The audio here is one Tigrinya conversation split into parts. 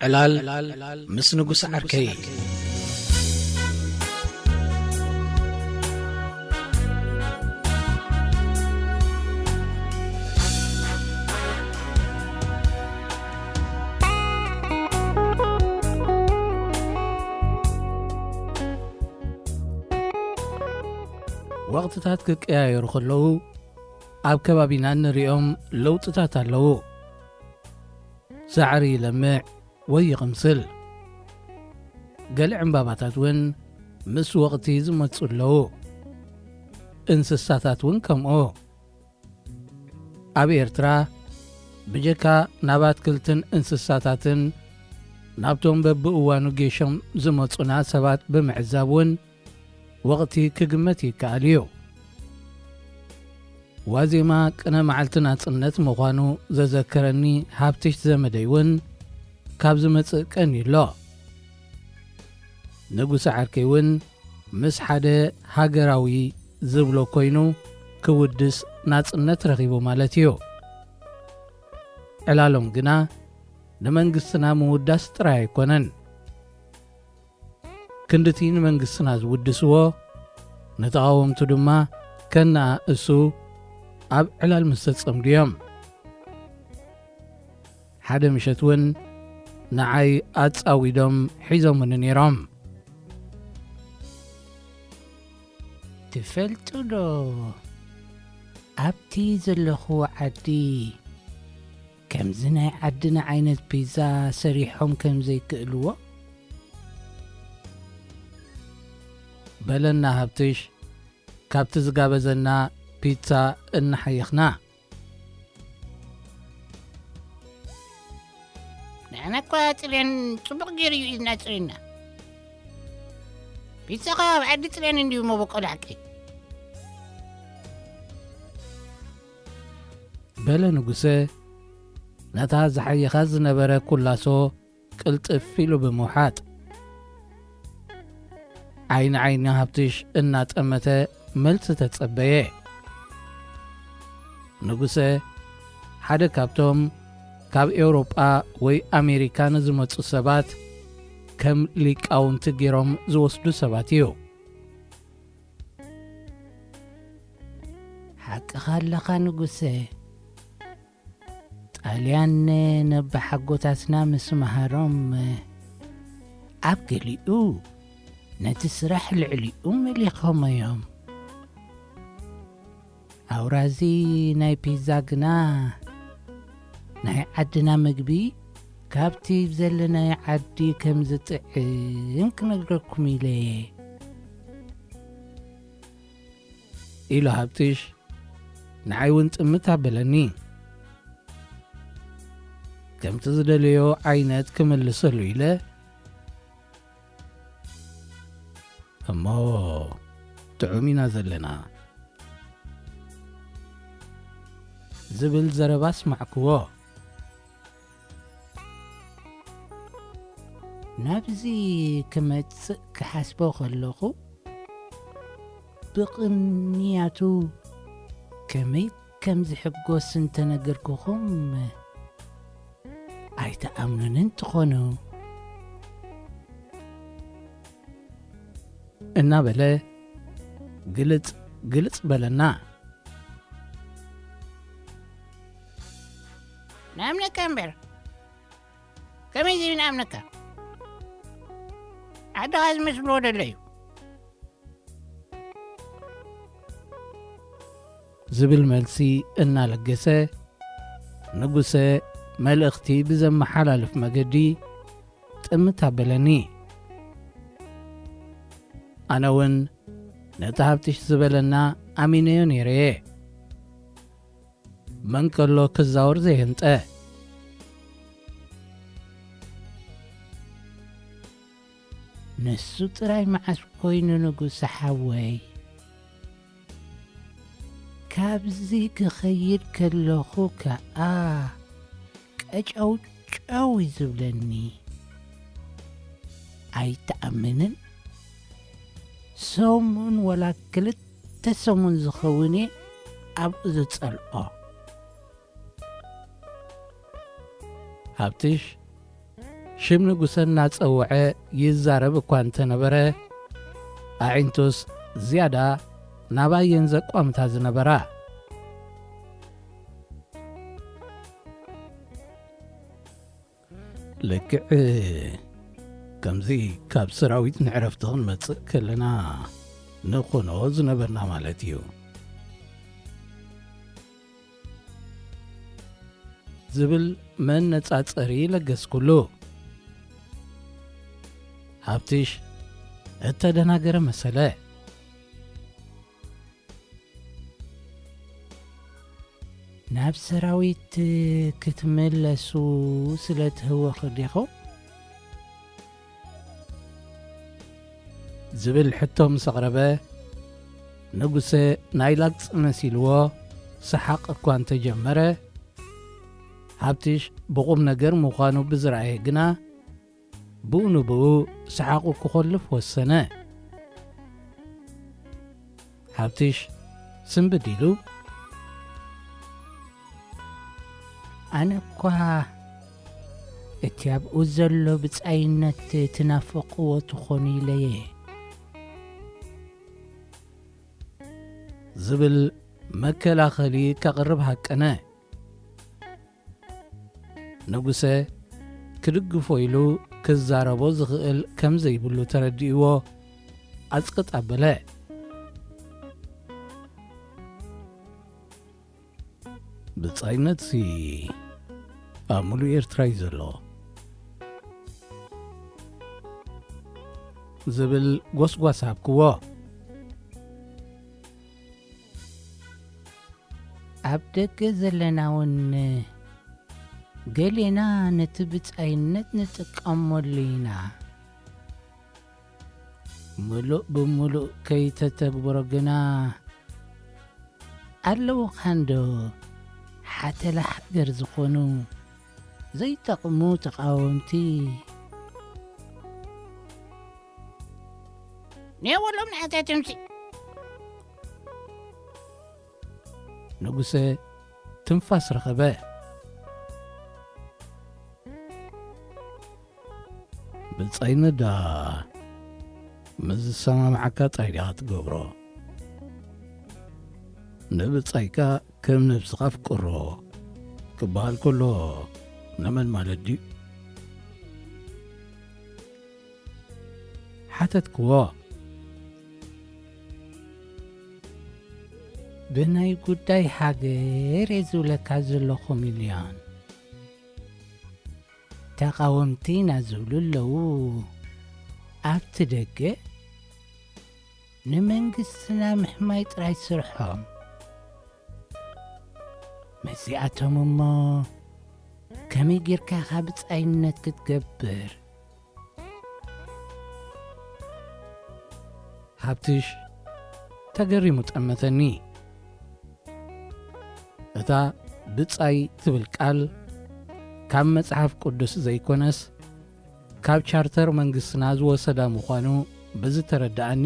ዕላል ምስ ንጉስ ዓርከይ። ወቕትታት ክቀያየሩ ከለዉ፣ ኣብ ከባቢና እንሪኦም ለውጥታት ኣለዉ። ሳዕሪ ይለምዕ ወይ ይቕምስል። ገለ ዕምባባታት እውን ምስ ወቕቲ ዝመጹ ኣለዉ። እንስሳታት እውን ከምኡ። ኣብ ኤርትራ፣ ብጀካ ናብ ኣትክልትን እንስሳታትን ናብቶም በብእዋኑ ጌሾም ዝመጹና ሰባት ብምዕዛብ እውን ወቕቲ ክግመት ይከኣል እዩ። ዋዜማ ቅነ መዓልቲ ናጽነት ምዃኑ ዘዘከረኒ ሃብትሽ ዘመደይ እውን ካብ ዝመጽእ ቀንዩ ኣሎ። ንጉሰ ዓርከይ እውን ምስ ሓደ ሃገራዊ ዝብሎ ኮይኑ ክውድስ ናጽነት ረኺቡ ማለት እዩ። ዕላሎም ግና ንመንግስትና ምውዳስ ጥራይ ኣይኮነን። ክንድቲ ንመንግስትና ዝውድስዎ፣ ንተቓወምቱ ድማ ከነኣእሱ ኣብ ዕላል ምስ ተጸምዱ እዮም። ሓደ ምሸት እውን ንዓይ ኣጻዊዶም ሒዞምኒ ነይሮም። ትፈልጡ ዶ፣ ኣብቲ ዘለኹዎ ዓዲ ከምዚ ናይ ዓድና ዓይነት ፒዛ ሰሪሖም ከም ዘይክእልዎ? በለና ሃብትሽ፣ ካብቲ ዝጋበዘና ፒዛ እናሓየኽና። ንሕና እኳ ጥልያን ጽቡቕ ገይሩ እዩ ኢድና ጽሪና። ፒዛ ኸ ኣብ ዓዲ ጥልያን እንድዩ መበቆል ሓቂ። በለ ንጉሰ፣ ነታ ዝሓየኻ ዝነበረ ኩላሶ ቅልጥፍ ኢሉ ብምውሓጥ። ዓይኒ ዓይኒ ሃብትሽ እናጠመተ መልሲ ተጸበየ። ንጉሰ፣ ሓደ ካብቶም ካብ ኤውሮጳ ወይ ኣሜሪካ ንዝመጹ ሰባት ከም ሊቃውንቲ ገይሮም ዝወስዱ ሰባት እዩ። ሓቅኻ ኣለኻ ንጉሰ። ጣልያን ነባሓጎታትና ምስ መሃሮም፣ ኣብ ገሊኡ ነቲ ስራሕ ልዕሊኡ መሊኾሞ እዮም። ኣውራዚ ናይ ፒዛ ግና ናይ ዓድና ምግቢ ካብቲ ዘለናዮ ዓዲ ከም ዝጥዕም ክነግረኩም ኢለ እየ። ኢሉ ሃብትሽ ንዓይ እውን ጥምት ኣበለኒ። ከምቲ ዝደለዮ ዓይነት ክምልሰሉ ኢለ፣ እሞ ጥዑም ኢና ዘለና ዝብል ዘረባ ኣስማዕክዎ። ናብዚ ክመጽእ ክሓስቦ ከለኹ፣ ብቕንያቱ ከመይ ከም ዝሕጎስ እንተነገርኩኹም ኣይትኣምኑንን ትኾኑ። እናበለ ግልጽ ግልጽ በለና። ንኣምነካ እምበር፣ ከመይ ዘይንኣምነካ? ዓድኻ ዝመስልዎ ደሎ እዩ። ዝብል መልሲ እናለገሰ፣ ንጉሰ መልእኽቲ ብዘመሓላልፍ መገዲ ጥምት ኣበለኒ። ኣነ እውን ነቲ ሃብትሽ ዝበለና ኣሚነዮ ነይረ እየ። መንቀሎ ክዛወር ዘየንጠ። ንሱ ጥራይ መዓስ ኮይኑ ንጉሰ ሓወይ? ካብዚ ክኸይድ ከለኹ ከኣ ቀጨውጨው እዩ ዝብለኒ። ኣይትኣምንን? ሰሙን ወላ ክልተ ሰሙን ዝኸውን እየ ኣብኡ ዝጸልኦ። ሃብትሽ፣ ሽም ንጉሰ እናጸውዐ ይዛረብ እኳ እንተነበረ፣ ኣዒንቱስ ዝያዳ ናባየን ዘቋምታ ዝነበራ። ልክዕ ከምዚ ካብ ሰራዊት ንዕረፍቲ ክንመጽእ ከለና ንኾኖ ዝነበርና ማለት እዩ። ዝብል መነጻጸሪ ለገስኩሉ። ሃብትሽ እተደናገረ መሰለ። ናብ ሰራዊት ክትምለሱ ስለ ትህወኽ ዲኹም? ዝብል ሕቶ ምስ ኣቕረበ፣ ንጉሰ ናይ ላግጺ መሲልዎ ሰሓቕ እኳ እንተጀመረ፣ ሃብትሽ ብቑም ነገር ምዃኑ ብዝረኣየ ግና፣ ብኡ ንብኡ ሰሓቑ ክኾልፍ ወሰነ። ሃብትሽ ስንብድ ኢሉ፣ ኣነ እኳ እቲ ኣብኡ ዘሎ ብጻይነት ትናፍቕዎ ትኾኑ ኢለየ። ዝብል መከላኸሊ ከቕርብ ሃቀነ። ንጉሰ ክድግፎ ኢሉ ክዛረቦ ዝኽእል ከም ዘይብሉ ተረዲእዎ፣ ኣጽቅጥ ኣበለ። ብጻይነትሲ ኣብ ሙሉእ ኤርትራ እዩ ዘሎ። ዝብል ጎስጓስ ሃብክዎ። ኣብ ደገ ዘለና እውን ገሌና ነቲ ብጻይነት ንጥቀመሉ ኢና። ምሉእ ብምሉእ ከይተተግብሮ ግና ኣለውኻ እንዶ ሓተላ ሃገር ዝኾኑ ዘይጠቕሙ ተቓወምቲ። ኔወሎም ንዓታትምሲ። ንጉሰ ትንፋስ ረኸበ። ብጻይነት ደኣ ምስ ዝሰማምዓካ ጥራይ ዲኻ ትገብሮ። ንብጻይካ ከም ነብስኻ ኣፍቅሮ ክበሃል ከሎ ንመን ማለት ድዩ? ሓተትክዎ። ብናይ ጉዳይ ሃገር እየ ዝብለካ ዘለኹ ሚልዮን። ተቓወምቲ ኢና ዝብሉ ኣለዉ። ኣብቲ ደገ ንመንግስትና ምሕማይ ጥራይ ስርሖም። ምስዚኣቶም እሞ ከመይ ጌርካ ኢኻ ብጻይነት ክትገብር? ሃብትሽ ተገሪሙ ጠመተኒ። እታ ብጻይ ትብል ቃል ካብ መጽሓፍ ቅዱስ ዘይኮነስ ካብ ቻርተር መንግስትና ዝወሰዳ ምዃኑ ብዝተረድኣኒ፣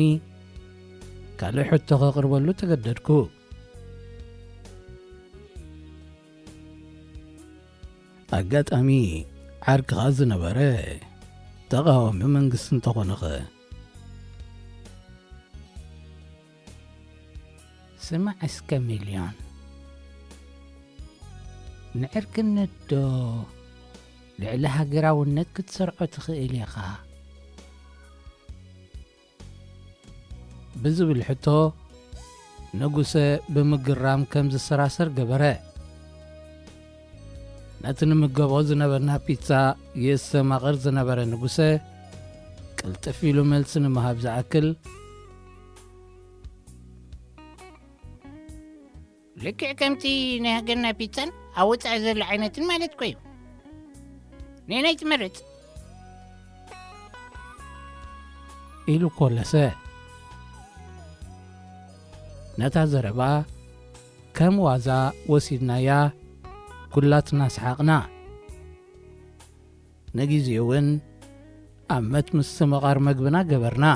ካልእ ሕቶ ከቕርበሉ ተገደድኩ። ኣጋጣሚ ዓርክኻ ዝነበረ ተቓዋሚ መንግስቲ እንተኾነኸ? ስማዕ እስከ ሚልዮን፣ ንዕርክነት ዶ ልዕሊ ሃገራውነት ክትሰርዖ ትኽእል ኢኻ? ብዝብል ሕቶ ንጉሰ ብምግራም ከም ዝሰራሰር ገበረ። ነቲ ንምገቦ ዝነበርና ፒትሳ የስተማቕር ዝነበረ ንጉሰ፣ ቅልጥፍ ኢሉ መልሲ ንምሃብ ዝኣክል፣ ልክዕ ከምቲ ናይ ሃገርና ፒትሳን ኣብ ወጻኢ ዘሎ ዓይነትን ማለት እኮ እዩ። ነየናይ ትመርጽ? ኢሉ ኮለሰ። ነታ ዘረባ ከም ዋዛ ወሲድናያ፣ ኩላትና ሰሓቕና። ንግዜኡ እውን ኣብ መትምስቲ መቓር መግብና ገበርና።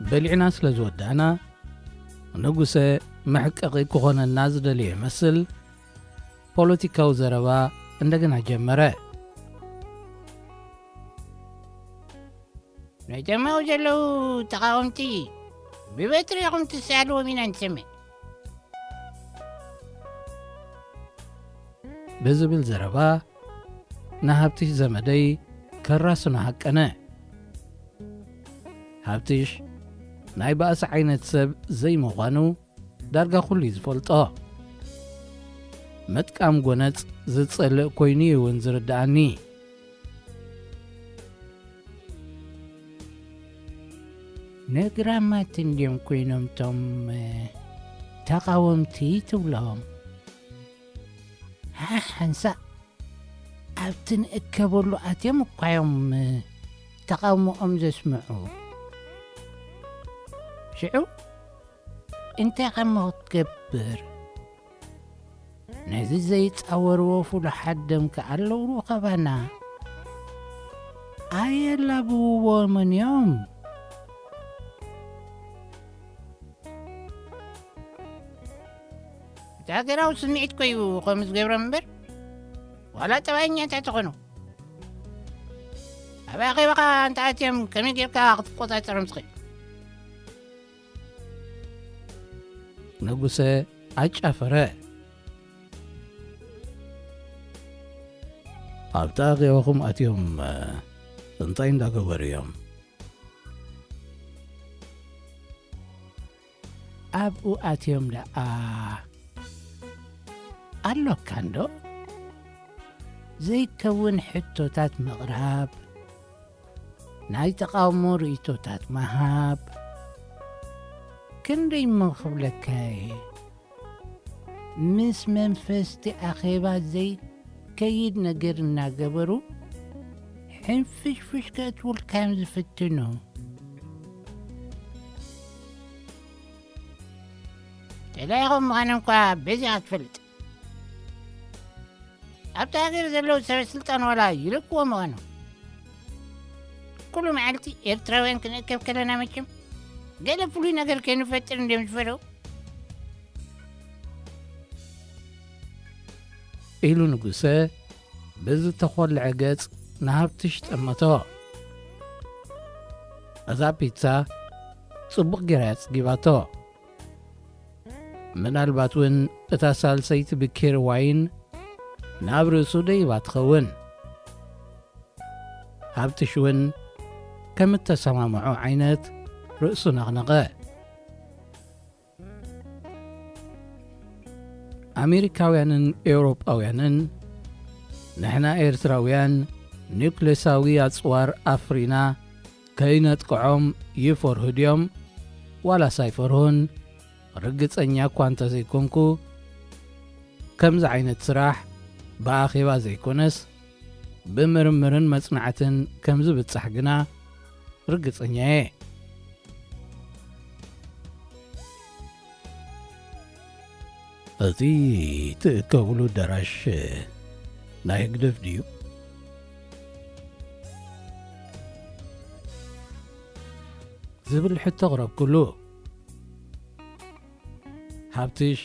በሊዕና ስለ ዝወዳእና፣ ንጉሰ መሕቀቒ ክኾነና ዝደለየ ይመስል፣ ፖለቲካዊ ዘረባ እንደገና ጀመረ። ነቶም ኣብኡ ዘለዉ ተቓወምቲ ብበትሪ ኢኹም ትስኣልዎም ኢና ንሰምዕ። ብዝብል ዘረባ ንሃብትሽ ዘመደይ ከራስኖ ሃቀነ። ሃብትሽ ናይ ባእሲ ዓይነት ሰብ ዘይምዃኑ ዳርጋ ኩሉ እዩ ዝፈልጦ። መጥቃም ጎነጽ ዝጸልእ ኮይኑ እዩ እውን ዝርድኣኒ። ነግራማት እንድዮም ኮይኖም እቶም ተቓወምቲ ትብሎም። ሓሓንሳ ኣብቲ ንእከበሉ ኣትዮም እኳ እዮም ተቓውሞኦም ዘስምዑ። ሽዑ እንታይ ኸሞ ክትገብር? ነዚ ዘይጻወርዎ ፍሉሓት ደም ከኣ ኣለዉ ካባና። ኣየላብውዎምን እዮም። እቲ ሃገራዊ ስምዒት ኮዩ ከምኡ ዝገብሮም እምበር፣ ዋላ ጠባየኛታት ይኾኑ። ኣብ ኣኼባኻ እንተኣትዮም ከመይ ጌርካ ክትቆጻጸሮም ትኽእል? ንጉሰ ኣጫፈረ። ኣብቲ ኣኼባኹም ኣትዮም እንታይ እንዳገበሩ እዮም? ኣብኡ ኣትዮም ደኣ ኣሎካ እንዶ ዘይከውን ሕቶታት ምቕራብ፣ ናይ ተቓውሞ ርእይቶታት ምሃብ፣ ክንደይ እሞ ክብለካ እየ። ምስ መንፈስቲ ኣኼባ ዘይከይድ ነገር እናገበሩ ሕንፍሽፍሽ ከእትውልካ እዮም ዝፍትኑ። ተላኢኹም ምዃኖም እኳ በዚኣ ትፈልጥ። ኣብቲ ሃገር ዘለዉ ሰበ ስልጣን ዋላ ይልክዎ ምዃኖም። ኩሉ መዓልቲ ኤርትራውያን ክንእከብ ከለና መቸም ገለ ፍሉይ ነገር ከይንፈጥር እንድዮም ዝፈርሁ። ኢሉ ንጉሰ ብዝተኾልዐ ገጽ ንሃብትሽ ጠመቶ። እዛ ፒትሳ ጽቡቕ ጌራ እያ ጽጊባቶ። ምናልባት እውን እታ ሳልሰይቲ ብኬር ዋይን ናብ ርእሱ ደይባ ትኸውን። ሃብትሽ እውን ከም እተሰማምዖ ዓይነት ርእሱ ነቕነቐ። ኣሜሪካውያንን ኤውሮጳውያንን ንሕና ኤርትራውያን ኒውክሌሳዊ ኣጽዋር ኣፍሪና ከይነጥቅዖም ይፈርሁ ድዮም ዋላስ ኣይፈርሁን ርግጸኛ እኳ እንተዘይኮንኩ፣ ከምዚ ዓይነት ስራሕ ብኣኼባ ዘይኮነስ ብምርምርን መጽናዕትን ከም ዝብጻሕ ግና ርግጸኛ እየ። እቲ ትእከብሉ ኣዳራሽ ናይ ህግደፍ ድዩ? ዝብል ሕቶ ኣቕረብኩሉ። ሃብትሽ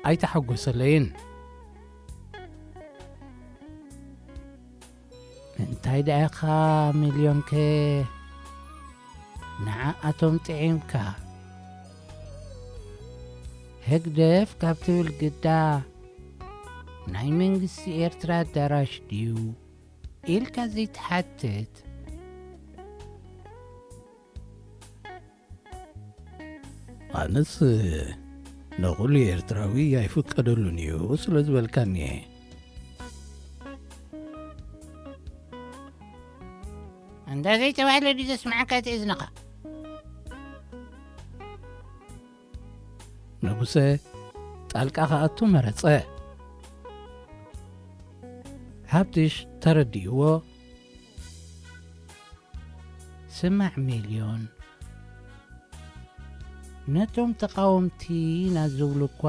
ኣይተሓጎሰለይን። እንታይ ደኣ ኢኻ ሚልዮንከ ንዓኣቶም ጥዒምካ? ህግደፍ ካብ ትብል ግዳ ናይ መንግስቲ ኤርትራ ኣዳራሽ ድዩ ኢልካ ዘይትሓትት? ኣነስ ንኹሉ ኤርትራዊ ኣይፍቀደሉን እዩ ስለ ዝበልካኒ እየ። እንዳ ዘይተባህለ ድዩ ዘስምዓካ እቲ እዝንኻ? ንጉሰ ጣልቃ ክኣቱ መረጸ። ሃብትሽ ተረዲእዎ። ስማዕ ሚልዮን፣ ነቶም ተቓወምቲ ኢና ዝብሉ እኳ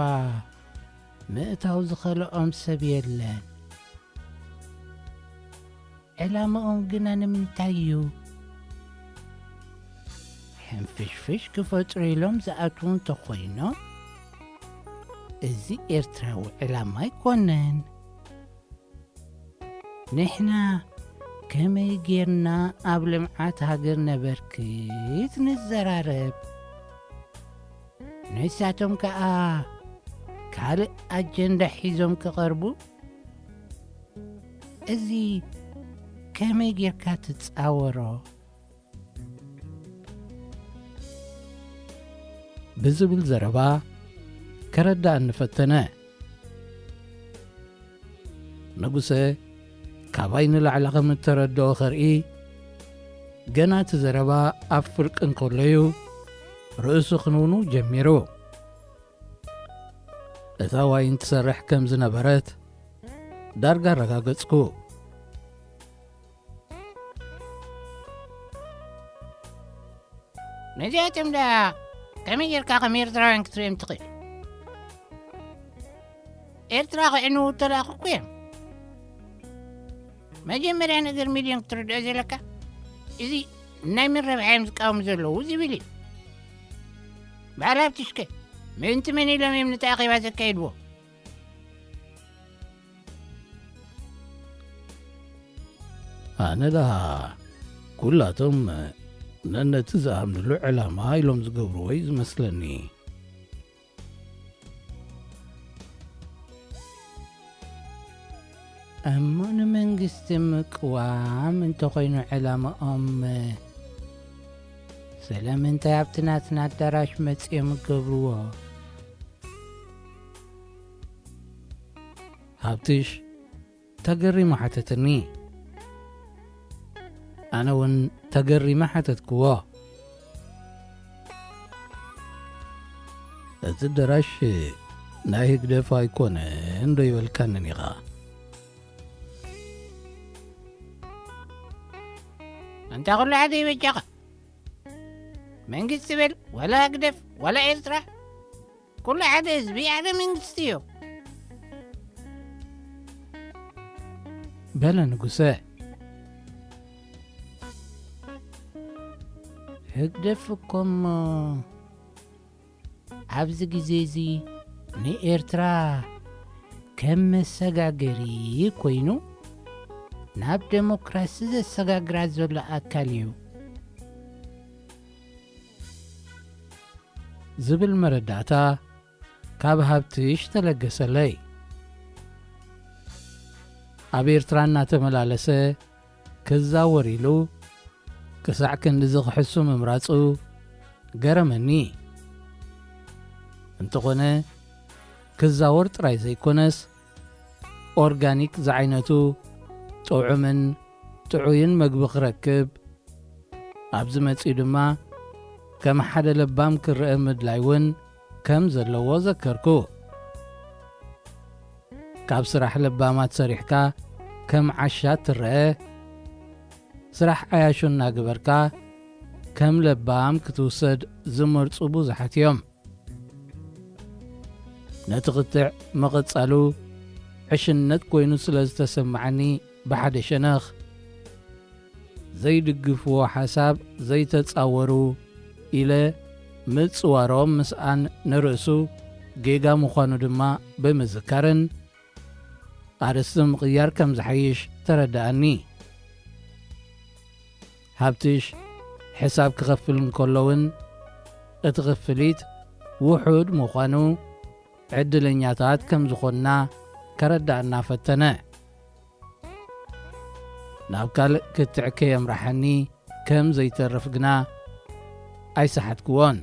ምእታው ዝኸልኦም ሰብ የለን። ዕላምኦም ግና ንምንታይ እዩ? ሕንፍሽፍሽ ክፈጥሩ ኢሎም ዝኣትዉ እንተኾይኖም፣ እዚ ኤርትራዊ ዕላማ ኣይኮነን። ንሕና ከመይ ጌርና ኣብ ልምዓት ሃገር ነበርክት ንዘራረብ። ንሳቶም ከኣ ካልእ ኣጀንዳ ሒዞም ክቐርቡ፣ እዚ ከመይ ጌርካ ትጻወሮ? ብዝብል ዘረባ ከረዳእኒ ፈተነ። ንጉሰ ካባይ ንላዕሊ ከም እተረድኦ ከርኢ፣ ገና እቲ ዘረባ ኣብ ፍርቂ እንከሎ'ዩ ርእሱ ክንውንው ጀሚሩ። እታ ዋይን ትሰርሕ ከም ዝነበረት ዳርጋ ኣረጋገጽኩ። ነዚኣቶም ደኣ ከመይ ጌርካ ከም ኤርትራውያን ክትርእዮም ትኽእል? ኤርትራ ክዕንዉ እተላእኩ እኮ እዮም። መጀመርያ ነገር ሚልዮን ክትርድኦ ዘለካ፣ እዚ ናይ መን ረብሓ እዮም ዝቃወሙ ዘለዉ ዝብል እዩ። በዓል ሃብትሽከ ምእንቲ መን ኢሎም እዮም ነቲ ኣኼባ ዘካይድዎ? ኣነ ደኣ ኩላቶም ነነቲ ዝኣምንሉ ዕላማ ኢሎም ዝገብርዎ እዩ ዝመስለኒ። እሞ ንመንግስቲ ምቅዋም እንተኾይኑ ዕላማኦም፣ ስለምንታይ ኣብቲ ናትና ኣዳራሽ መጺኦም ይገብርዎ? ሃብትሽ ተገሪሙ ሓተተኒ። ኣነ እውን ተገሪመ ሓተትክዎ። እቲ ኣዳራሽ ናይ ህግደፍ ኣይኮነን ዶ ይበልካንን ኢኻ? ኣንታ ኩሉ ሓደ ይበጃኻ። መንግስቲ በል፣ ዋላ ህግደፍ፣ ዋላ ኤርትራ፣ ኩሉ ሓደ ህዝቢ፣ ሓደ መንግስቲ እዩ። በለ ንጉሰ። ህግደፍ እኮ እሞ ኣብዚ ግዜ እዚ ንኤርትራ ከም መሰጋገሪ ኮይኑ ናብ ደሞክራሲ ዘሰጋግራ ዘሎ ኣካል እዩ። ዝብል መረዳእታ ካብ ሃብትሽ ተለገሰለይ። ኣብ ኤርትራ እናተመላለሰ ክዛወር ኢሉ ክሳዕ ክንድዚ ክሕሱ ምምራጹ ገረመኒ። እንተኾነ ክዛወር ጥራይ ዘይኮነስ ኦርጋኒክ ዝዓይነቱ ጥዑምን ጥዑይን መግቢ ክረክብ፣ ኣብዚ መጺኡ ድማ ከም ሓደ ለባም ክረአ ምድላይ እውን ከም ዘለዎ ዘከርኩ። ካብ ስራሕ ለባማት ሰሪሕካ ከም ዓሻ ትረአ፣ ስራሕ ዓያሹ እናገበርካ ከም ለባም ክትውሰድ ዝመርጹ ብዙሓት እዮም። ነቲ ክትዕ ምቕጻሉ ዕሽነት ኮይኑ ስለ ዝተሰማዓኒ ብሓደ ሸነኽ ዘይድግፍዎ ሓሳብ ዘይተጻወሩ ኢለ ምጽዋሮም ምስኣን ንርእሱ ጌጋ ምዃኑ ድማ ብምዝካርን ኣርእስቲ ምቕያር ከም ዝሓይሽ ተረድኣኒ። ሃብትሽ ሕሳብ ክኸፍል እንከሎ እውን እቲ ክፍሊት ውሑድ ምዃኑ ዕድለኛታት ከም ዝኾንና ከረዳእና ፈተነ። ናብ ካልእ ክትዕ ከየምርሓኒ ከም ዘይተርፍ ግና ኣይሰሓትክዎን።